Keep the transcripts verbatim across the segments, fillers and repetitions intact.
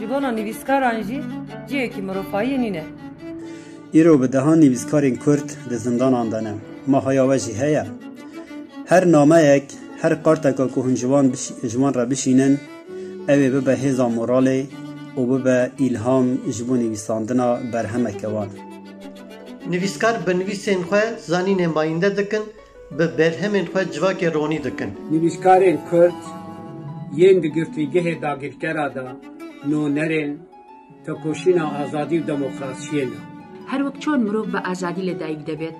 Zona nivîskaran jî cihekî mirovayî nîne. Îro bi dehan nivîskarên Kurd di zindanan de ne. Mahaya we jî heye. Her nameyek, her karteka ku hûn ji wan bişî-, ji wan re bişînin, ew ê bibe hêza moralê û bibe îlham ji bo nivîsandina berhemeke wan. Nivîskar bi nivîsên xwe zanînê mayînde dikin, bi berhemên xwe civakê ronî dikin. Nivîskarên Kurd yên di girtîgehê dagirkera de nonerên tekoşîna azadî û demokrasiyê ne. Her wek çon mirov bi azadî li dayik debêt,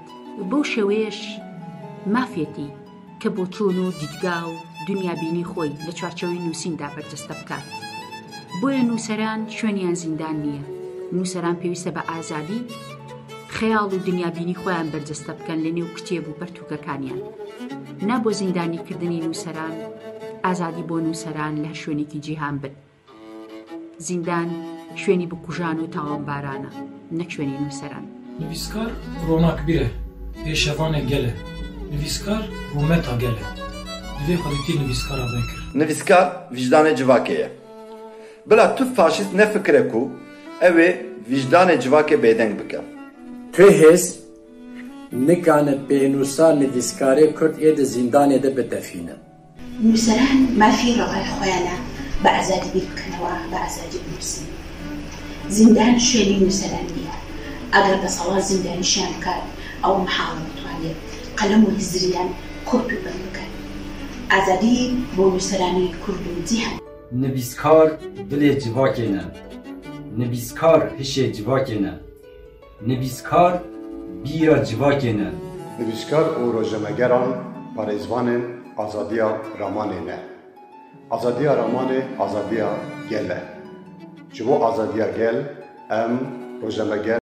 bi şêweyek mafiyetî, kebûçûn û dîdga û dinyabînî xwe li çarçeweyê nûsîn de berjeste bikat. Boye nûseran şwêniyan zîndan niye. Nûseran pêwîst e bi azadî, xeyal û dinyabînî xweyan berjeste bikin li nêw kitêb û pertûkekaniyan. Ne bo zîndanîkirdinê nûseran, azadî bo nûseran li her şwênekî cîhan bin. Zîndan şwênî bi kujan û tawanbaran e, ne şwênî nûseran. Nivîskar ronakbîr e, pêşevanê gel e. Nivîskar rûmeta gel e. Divê xwedîtî nivîskara vekir. Nivîskar vîjdanê civakê ye. Bila tu faşîst nefikire ku ew ê vîjdanê civakê bêdeng bike. Tu hêz nikane pênûsa nivîskarê Kurd ê di zîndanê de bitefîne. Nûseran mafî rewayê xwe ya ne, bi azadî bîr bikin wa, bi azadî binivîsin. Zîndan şwênî nûseran niye. Eger desthilat zîndanî şiyan bikat, ew mihal e bitwanê qelem û hiziriyan kurt û bin bikin. Azadî bo nûseranê Kurd û cîhan. Nivîskar dilê civakê ne. Nivîskar hişê civakê ne. Nivîskar bîra civakê ne. Nivîskar û rojnamegeran parêzvanên azadiya ramanê ne. Azadiya ramanê azadiya gel e. Ji bo azadiya gel em rojnameger